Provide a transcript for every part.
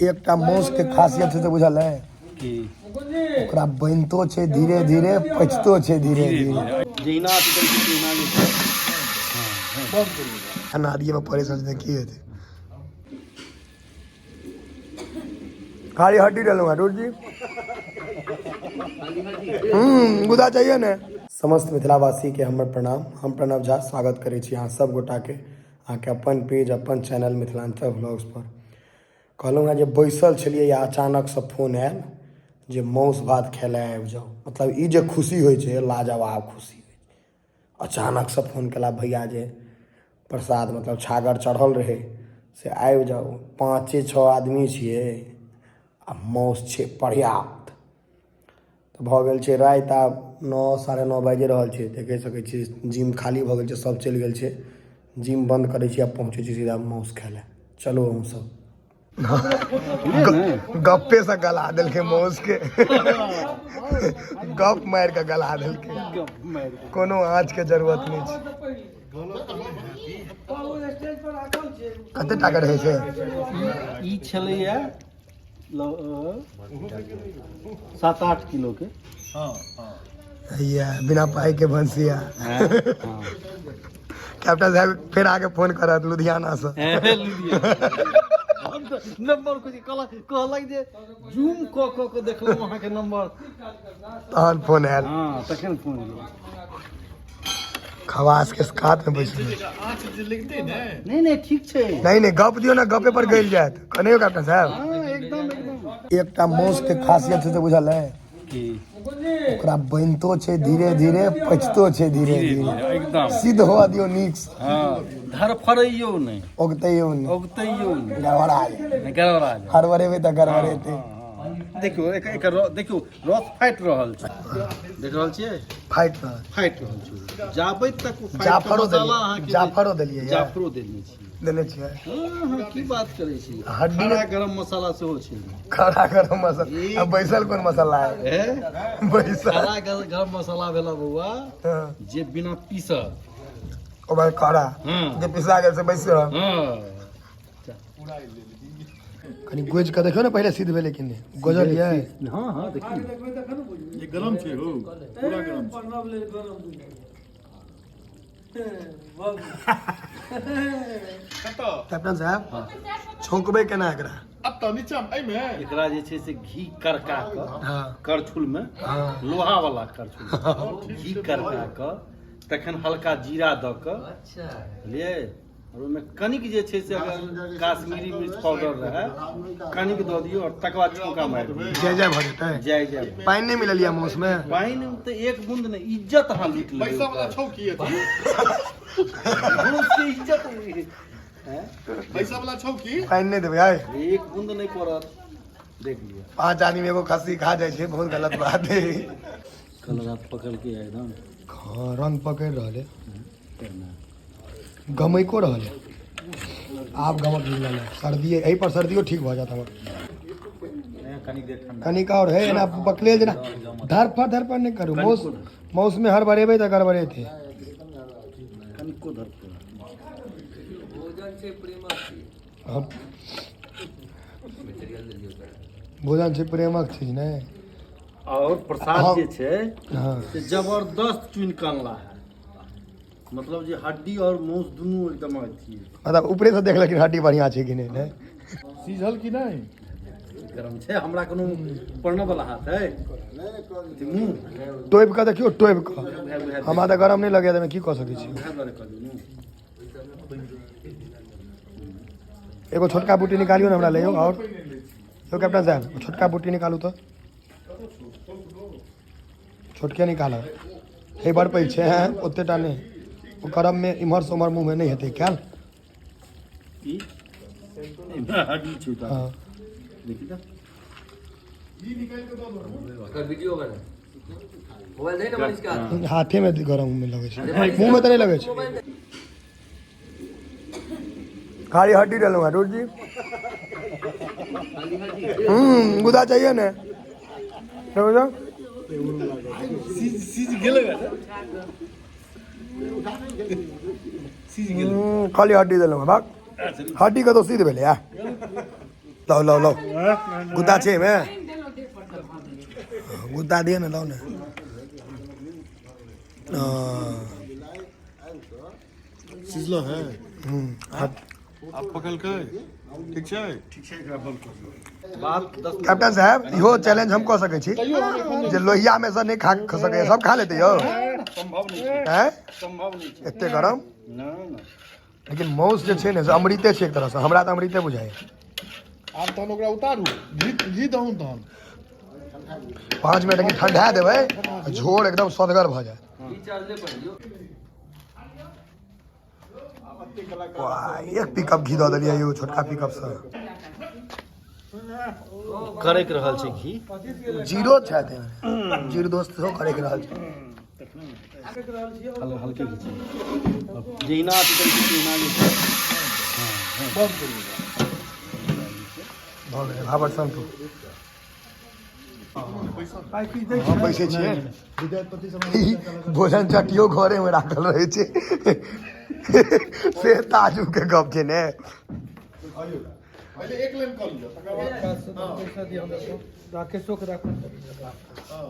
एकटा माउस के खासियत छै से बुझल है? की? ओकरा बनितो छै धीरे धीरे, पचितो छै धीरे धीरे। जहिना अथी करै छै तहिना जे छै। अनारिये में पड़े सोचते की हेतै। खाली हड्डी डालूंगा रूट जी। गुदा चाहिए ने। समस्त मिथिलावासी के हमर प्रणाम। हम प्रणव झा स्वागत करै छी अहाँ सब गोटा के अहाँके अपन पेज अपन चैनल मिथिलांचल व्लॉग्स पर। कहलहुँ हेँ जे बैसल छलियै या अचानकसँ फोन आयल जे मासु भात खाय लए आबि जाउ। मतलब ई जे खुशी होइ छै, लाजवाब खुशी होइ छै। अचानकसँ फोन केला भैया जे प्रसाद मतलब छागर चढ़ल रहै से आबि जाउ। 5 6 आदमी छियै आ मासु छै पर्याप्त। तऽ भऽ गेल छै राति, आब 9 9:30 बाजि रहल छै। देखि सकै छी जिम खाली भऽ गेल छै, सब चलि गेल छै। जिम बन्द करै छी आ पहुँचै छी सीधा मासु खाय लए। चलू अहूँ सब। गप्पे से गला देलकै मासु के, गप मारि कऽ गला देलकै, कोनो आँच के जरूरत नहि छै। कते टाका रहै छै? ई छलैया 7-8 किलो के। हैया बिना पाई के भंसिया। कैप्टन साहब फेर आके फोन करत लुधियाना से। नंबर खोजि कहलक जे जूम कऽ कऽ के देखलहुँ अहाँके नंबर, तहन फोन आयल। हँ, तखन फोन आयल। खवास के कात में बैसल। नहीं नहीं, ठीक छै। नहीं नहीं, गप दियो ना, गपे पर गइल जायत। कने हो कैप्टन साहब? हँ, एकदम एकदम। एकटा माउस के खासियत छै से बुझल है? की? ओकरा बनितो छै धीरे धीरे, पचितो छै धीरे धीरे। एकदम। सिद्ध हुआ दियो नीक से। हँ, धरफड़ैयो नहि। ओगतैयो नहि। औगतैयो नहि। गड़बड़ा जाय। गड़बड़ा जाय। हड़बड़ेबै तऽ गड़बड़ेतै। देखियौ, एकर देखियौ रस फाटि रहल छै, देख रहल छियै? फाटि रहल। फाटि रहल छै। जाबैत तक ओ फाटि कऽ जाफरो मसाला देलियै? अहाँके जाफरो देलियै यऽ? जाफरो देने छियै। देने छियै? हँ, की बात करै छी? हड्डी। खड़ा गरम मसाला सेहो छै। खड़ा गरम मसाला आ बैसल कोन मसाला है? हे? बैसल। खड़ा गरम मसाला भेला बौआ जे बिना पीसल। ओ भाई खड़ा। जे पिसा गेल से बैसल। कनि गोजि कऽ देखियौ ने पहिले, सिद्ध भेलै कि नहि। गोजलियै? हँ हँ, देखियौ। ये गरम छै हो, पूरा गरम छै। कतऽ? कैप्टन साहब, छौंकबै केना एकरा? एतऽ नीचा एहिमे। एकरा जे छै से घी करका कऽ करछुल मे, लोहा वाला करछुल, घी करका कऽ तखन हल्का जीरा दऽ कऽ, बुझलियै, आओर ओहिमे कनिक जे छै से अगर काश्मीरी मिर्च पाउडर रहै, कनिक दऽ दियौ आओर तकर बाद छौंका मारि दियौ। जय जय भऽ जेतै। जय जय। पानि नहि मिलल यऽ माउस मे? पानि तऽ एक बूंद नहि। इज्जत अहाँ लूटि लेबै। पैसा वाला छौ की अथी? माउस के इज्जत हैं? पैसा वाला छौ की? पानि नहि देबै आइ? एक बूंद नहि पड़त, देख लिअ। 5 आदमी एगो खस्सी खा जाइ छै, बहुत गलत बात है। कलर आब पकड़ के एकदम। हाँ, रंग पकड़ि रहल है, गमको रहल है। आब गमक मिलल है। सर्दी एहि पर सर्दियो ठीक भऽ जायत हमर। कनिक और है, एना पकले जेना धरफड़ धरफड़ नहि करू। मौस मौस में हड़बड़ेबै तऽ गड़बड़ेतै। कनिको धरफड़। हाँ। भोजन छै प्रेमक चीज नहि। और प्रसाद जे छै से जबरदस्त चुनि कऽ अनला है, मतलब जे हड्डी और मांस दुनू एकदम अथी है। मतलब ऊपरे से देखलखिन हड्डी बढ़िया छै कि नहि, ने? सीझल की नहि? गरम छै। हमरा कोनो पड़ने वाला हाथ है मुँह। टोपि कऽ देखियौ, टोपि कऽ। उएह उएह। हमरा तऽ गरम नहि लगैया, तऽ की कऽ सकै छी? उएह दुआरे कहलियै ने। एगो छोटका बूटी निकालियौ ने हमरा लए यौ। आओर यौ कैप्टन साहब, छोटका बूटी निकालू तऽ। छोटके निकालब हे, बड़ पैघ छै। हैं, ओते टा नहि। ओ करममे इम्हरसँ उम्हर मुँहमे नहि हेतै कयल। ई एहिमे हड्डी छै तऽ। देखी तऽ। वीडियो बना, मोबाइल दे ना मनीष का। हाथेमे गरम मे लगै छै, मुँहमे तऽ नहि लगै छै। खाली हड्डी डालूंगा रूट जी। गुदा चाहिए ने? समझो। सीज गेलै ने, सीज गेलै। खाली हड्डी देलहुँ। भाग, हड्डी कतौ सीध भेलै आ। लाओ लाओ लाओ, गुद्दा छै एहिमे, गुद्दा दिअ ने, लाओ ने। सिझलो है। आब पकलकै, ठीक छै। बात 10। कैप्टन साहब, इहो चैलेंज हम कऽ सकै छी जे लोहिया में से नहि खा सकैए, सब खा लेतै यौ? सम्भव नहि छै। आँय? सम्भव नहि छै। एते गरम। नहि नहि। लेकिन माउस जे छै ने से अमृते छै एक तरहसँ, हमरा तऽ अमृते बुझाइए। आब तहन ओकरा उतारू, घी घी दहून तहन। 5 मिनट लेकिन ठंडा देबै तऽ झोर एकदम स्वदगर भऽ जायत। ई चार्ज नहि पड़ियो। वाह, एक पिकअप घी दऽ देलियै यौ छोटका पिकअप सँ। करैक रहल छै घी। जीरो छथि एहिमे। जीरो दोस्त सेहो करैक रहल छै। हल्के घी छै, जहिना अथी करै छै तहिना जे छै। भऽ गेलै भाबर संतू। हम बैसै छियै। भोजन चटियो घरे मे राखल रहै छै, से ताजू के गप छै ने। पहिले एक लाइन कऽ लिअ, तकर बाद। पैसा दिअ हमरा, राकेशो के राखू। हँ।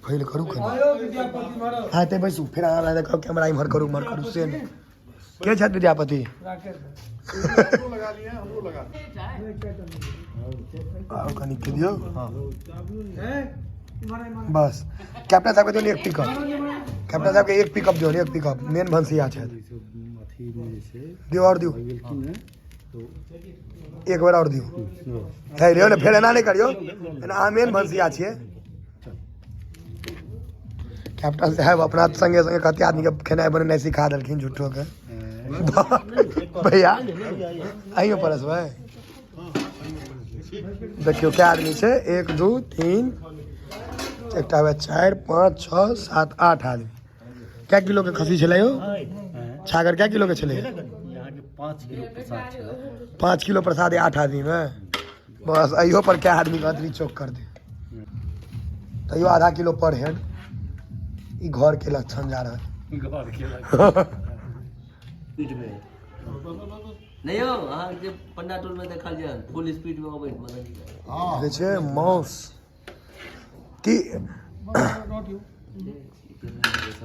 फैल करू कनि। आयो विद्यापति महाराज। हाँ, एतै बैसू, फेर अहाँ रहै कहब कि हमरा इम्हर करू, उम्हर करू, से नहि। के छथि विद्यापति? राकेश। हमरो लगा लिए, हमरो लगा लिए। आओर कनि के दियौ। बस, कैप्टन साहब के दियौ ने एक पिकअप। कैप्टन साहब के एक पिकअप दियौ ने, एक पिकअप। मेन भनसिया छथि। अथीमे जे छै। दियौ, आओर दियौ। गेलखिन ने। एक बेर आओर दियौ है, लियौ ने, फेर एना नहि करियौ एना। अहाँ मेन भनसिया छियै। कैप्टन साहब अपना संगे संगे कते आदमीके खेनाइ बनेनाइ सिखा देलखिन झूठोके। भैया, अहियो परसबै। देखियौ कै आदमी छै, एक, दू, तीन, एकटा वएह, चारि, पाँच, छओ, सात, आठ आदमी। कै किलोके खस्सी छलै यौ छागर? कै किलोके छलै? यहाँके 5 किलो प्रसाद छलै। 5 किलो प्रसाद आठ आदमीमे। बस, अहियो पर कै आदमीके अतरी चौक कर दे, तैयो आधा किलो पर हेड। ई घर के लक्षण जा रहल। घर के स्पीडमे। नहि यौ, अहाँ जे पंडा टोल में देखल जाय, फुल स्पीड में अबैत मधुबनी के। देखै छियै माउस की।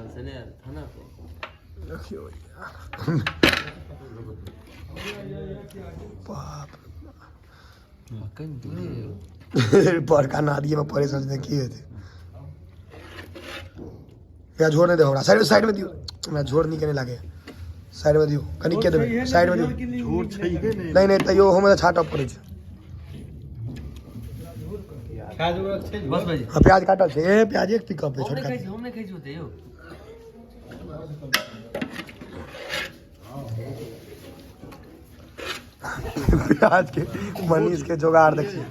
से नहि थाना पर। देखियौ, बाप कनि दूरी यौ। रे, बड़का नदिए में पड़े सोचते की हेतै। भैया, झोर नहि देब हमरा। साइड में, साइड में दियौ। हमरा झोर नीक नहि लागैए। साइड में दियौ, कनि के देबै, साइड में दियौ। झोर छैहे नहि। नहि नहि, तैयो ओहोमे तऽ छाटऽ पड़ै छै। खाय जोगर छै। बस भाई। हाँ, प्याज काटल छै। ए, प्याज एक पिकअप है। हम नहि छोटका। खाइ छी, हम नहि खाइ छी ओते यौ। प्याज के मनीष के जोगाड़ देखिए।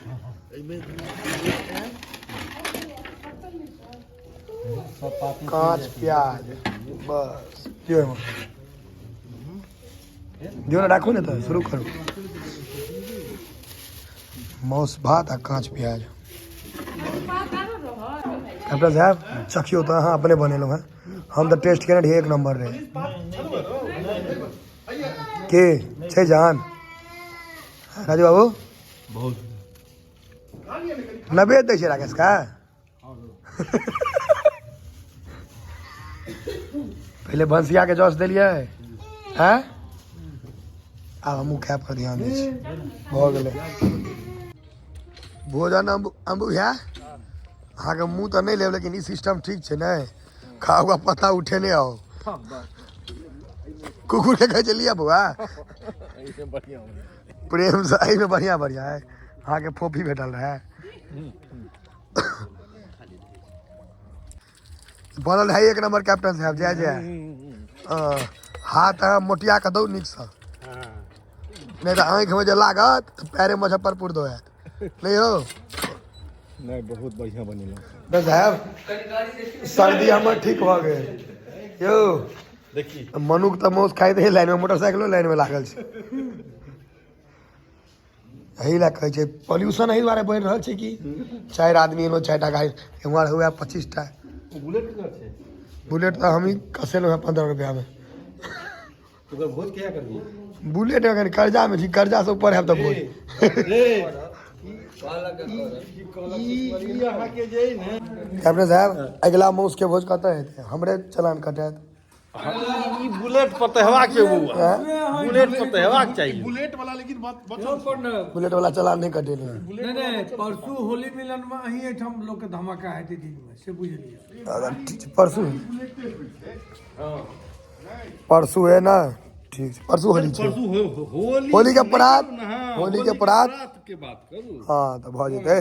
कांच प्याज बस दियौ एहिमे, दियौ ने, राखू ने तऽ शुरू करू। माउस भात आ काँच प्याज। कैप्टन साहब, चखियौ तऽ। अहाँ अपने बनेलहुँ हेँ, हम तऽ टेस्ट केने रहियै, एक नंबर रहै। के छै जान राजू बाबू? बहुत। नवेद दै छै राकेश का। पहिले भंसिया के जस देलियै हैं, आब हमहूँ खाय पर ध्यान दै छी। भऽ गेलै भोजन। अम्बु अम्बु भैया, अहाँके मुँह तऽ नहि लेब, लेकिन ई सिस्टम ठीक छै ने? खाओ का पता उठे नहि आओ। कुकुर के कहै छै लिअ बौआ प्रेम से। एहिमे बढ़िआँ बढ़िआँ है। अहाँके फोफी भेटल रहै। बनल है एक नंबर कैप्टन साहब, जय जय। हाथ अहाँ मोटिया कऽ दौ नीकसँ, नहि तऽ आँखिमे जे लागत तऽ पैरे मुजफ्फरपुर दो आयत नहि हो। नहि, बहुत बढ़िआँ बनेलहुँ। बस साहब, सर्दी हमर ठीक भऽ गेल यौ। देखी। मनुख तऽ मौस खाइत रहै लाइनमे, मोटरसाइकिलो लाइनमे लागल छै। एहि लए कहै छै, पॉल्यूशन एहि दुआरे बढ़ि रहल छै कि चारि आदमी एलहुँ, चारि टा गाड़ी एम्हर हुए 25 टा। बुलेट केकर छै? बुलेट तऽ हमही कसेलहुँ हेँ 15 रुपैआमे। ओकर भोज कहिया करबी? बुलेट अखन कर्जा में छी, कर्जा से ऊपर हैब तऽ भोज। रे कहलक करब। ई अहाँके जे अइ ने, कैप्टन साहब, अगिला माउस के भोज कतऽ हेतै? हमरे चलान कटायत। ई बुलेट पर तऽ हेबाक छै बौआ, बुलेट पर तऽ हेबाक चाही। बुलेट वाला लेकिन बात बचल छै। बुलेट वाला चलान नहि कटेलै। नहि नहि, परसू होली मिलन में अहीं एहिठाम लोक के धमाका हेतै दिन में, से बुझलियै। ठीक छै, परसू, परसू है ना? ठीक छै, परसू होली छै। परसू होली। होली के परात, हाँ, होली के परात के बात करू। हाँ, तऽ भऽ जेतै।